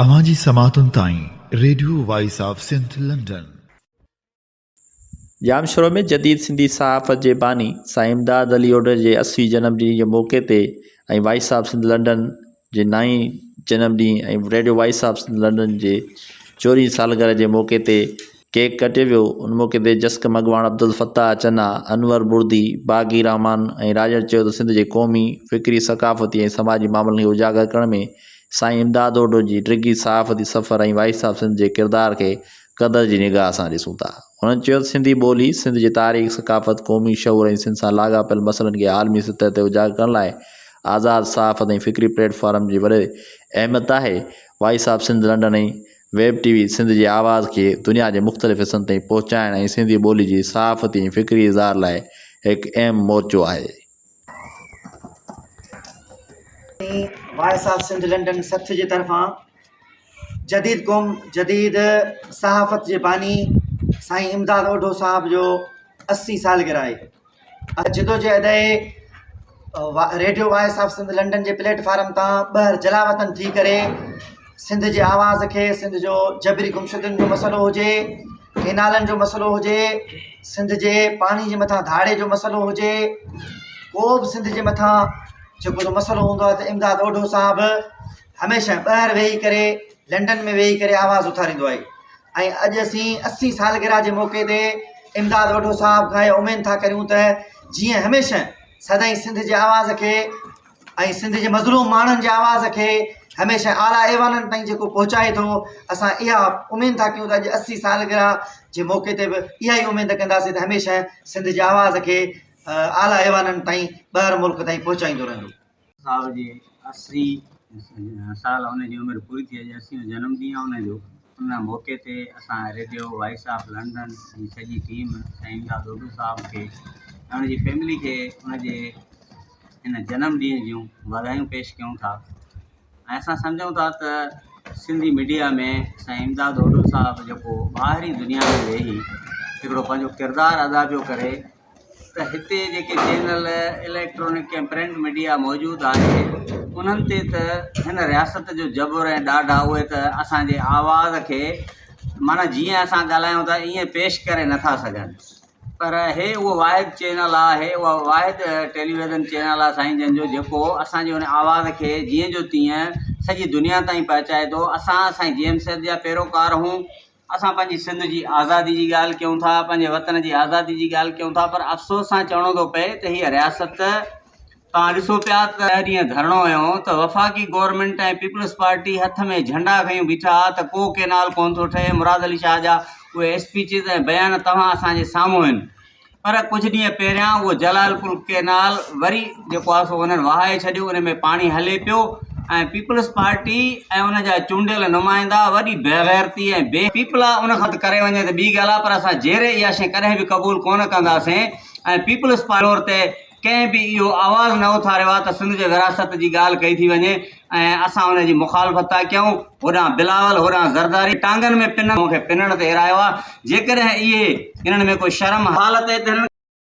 اوهان جي سماعتن تائين radio voice of Sindh London. Jamshoro ۾ جديد سنڌي صحافت جي باني سائين امداد علي اوڍ جي اسي جنم ڏينهن جي موقعي تي ۽ وائس آف سنڌ لنڊن جي نائين جنم ڏينهن ۽ radio voice of Sindh London جي چورهين سالگرهه جي موقعي تي ڪيڪ ڪٽيو ويو ان موقعي تي جسقم اڳواڻ عبدالفتاح چنا، انور بردي، باغي رحمان ۽ راڄڙ چيو ته سنڌ جي قومي، فڪري، ثقافتي ۽ سماجي معاملن کي اجاگر ڪرڻ ۾ سائين امداد اوڍو جي ڊگهي صحافتي سفر ۽ وائس آف سنڌ جي ڪردار کي قدر جي نگاهه سان ڏسون ٿا. هنن چيو ته سنڌي ٻولي، سنڌ جي تاريخ، ثقافت، قومي شعور ۽ سنڌ سان لاڳاپيل مسئلن کي عالمي سطح تي اجاگر ڪرڻ لاء آزاد صحافت ۽ فڪري پليٽ فارم جي وڏي اهميت آهي. Voice of Sindh London ۽ web T V Sindh جي آواز کي دنيا جي مختلف حصن تائين پهچائڻ ۽ سنڌي ٻولي جي صحافتي ۽ فڪري اظهار لاء هڪ اهم مورچو آهي. وائس آف سنڌ لنڊن سٿ جي طرفان جديد قوم جديد صحافت جي باني سائين امداد اوڍو صاحب جو اسي سالگرهه آهي جدوجهد radio voice of Sindh London جي پليٽ فارم تان ٻاهر جلاوطن ٿي ڪري سنڌ جي آواز کي سنڌ جو جبري گمشدن جو مسئلو هجي ڪينالن جو مسئلو هجي سنڌ جي پاڻي جي مٿان ڌاڙي جو مسئلو هجي ڪو به سنڌ جي مٿان جيڪو مسئلو هوندو آهي ته امداد اوڍو صاحب هميشه ٻاهر ويهي ڪري لنڊن ۾ ويهي ڪري آواز اٿاريندو آهي ۽ اڄ اسين اسي سالگرهه جي موقعي تي امداد اوڍو صاحب کان اها اميد ٿا ڪريون ته جيئن هميشه سدائين سنڌ جي آواز کي ۽ سنڌ جي مظلوم ماڻهن جي آواز کي هميشه اعليٰ ايوانن تائين جيڪو پهچائي ٿو اسان اها اميد ٿا ڪيون ته اڄ اسي سالگرهه جي موقعي تي به اها ئي اميد ڪنداسين ته هميشه سنڌ جي آواز کي اعليٰ ايوانن تائين ٻاهر ملڪ تائين پهچائيندو رهندو. صاحب جي اسي سال ان جي عمر پوري ٿي اڄ اسيون جنم ڏينهن آهي ان جو ان موقعي تي اسان ريڊيو وائس آف لنڊن جي سڄي ٽيم سائين امداد اوڍو صاحب کي ۽ ان جي فيملي کي ان جي هن جنم ڏينهن جون واڌايون پيش ڪيون ٿا ۽ اسان سمجهون ٿا ته سنڌي ميڊيا ۾ سائين امداد اوڍو صاحب جيڪو ٻاهرين دنيا ۾ ويهي هڪڙو پنهنجو ڪردار ادا پيو ڪري ته هتي جيڪي چينل اليڪٽرانڪ ۽ پرنٽ ميڊيا موجود آهي انهن تي ته هن رياست جو جبر ۽ ڏاڍ آهي اهي ته اسانجي آواز کي معنيٰ جيئن اسان ڳالهايون ٿا ائين پيش ڪري نٿا سگهن پر هي اهو واحد چينل آهي اها واحد ٽيليويزن چينل آهي سائين جن جو جيڪو اسان جي ان آواز کي جيئن جو تيئن سڄي دنيا تائين پهچائي ٿو اسان سائين جي ايم سيد جا پيروڪار هون اسان پنهنجي سنڌ جي آزادي جي ڳالهه ڪيون ٿا پنهنجي وطن جي آزادي جي ڳالهه ڪيون ٿا پر افسوس سان چوڻو ٿو پئي ته هيء رياست توهان ڏسو پيا ته ڏينهن ڌرڻو هنيو ته وفاقي گورنمينٽ ۽ پيپلز پارٽي هٿ ۾ جهنڊا کنيون بيٺا ها ته ڪو ڪينال ڪونه ٿو ٺهي مراد علي شاهه جا اهي اسپيچز ۽ بيان توهان اسان جي سامهون آهن پر ڪجهه ڏينهن پهريان اهو جلال پور ڪينال وري جيڪو آهي سو انهن وهائي ڇڏيو ان ۾ پاڻي هلي پيو ۽ پيپلز پارٽي ۽ ان جا چونڊيل نمائندا وڏي بيغيرتي ۽ بي پيپلا ان کان ڪري وڃي ته ٻي ڳالهه آهي پر اسان جيئري اها شيء ڪڏهن به قبول ڪونه ڪنداسين ۽ پيپلز پارٽي تي ڪنهن به اهو آواز نه اٿاريو آهي ته سنڌ جي وراثت جي ڳالهه ڪئي ٿي وڃي ۽ اسان ان جي مخالفت ٿا ڪيون، هوڏانهن بلاول هوڏانهن زرداري ٽانگن ۾ پنڻ کي پنڻ تي ارايو آهي، جيڪڏهن اهي انهن ۾ ڪو شرم حال تي ته هنن.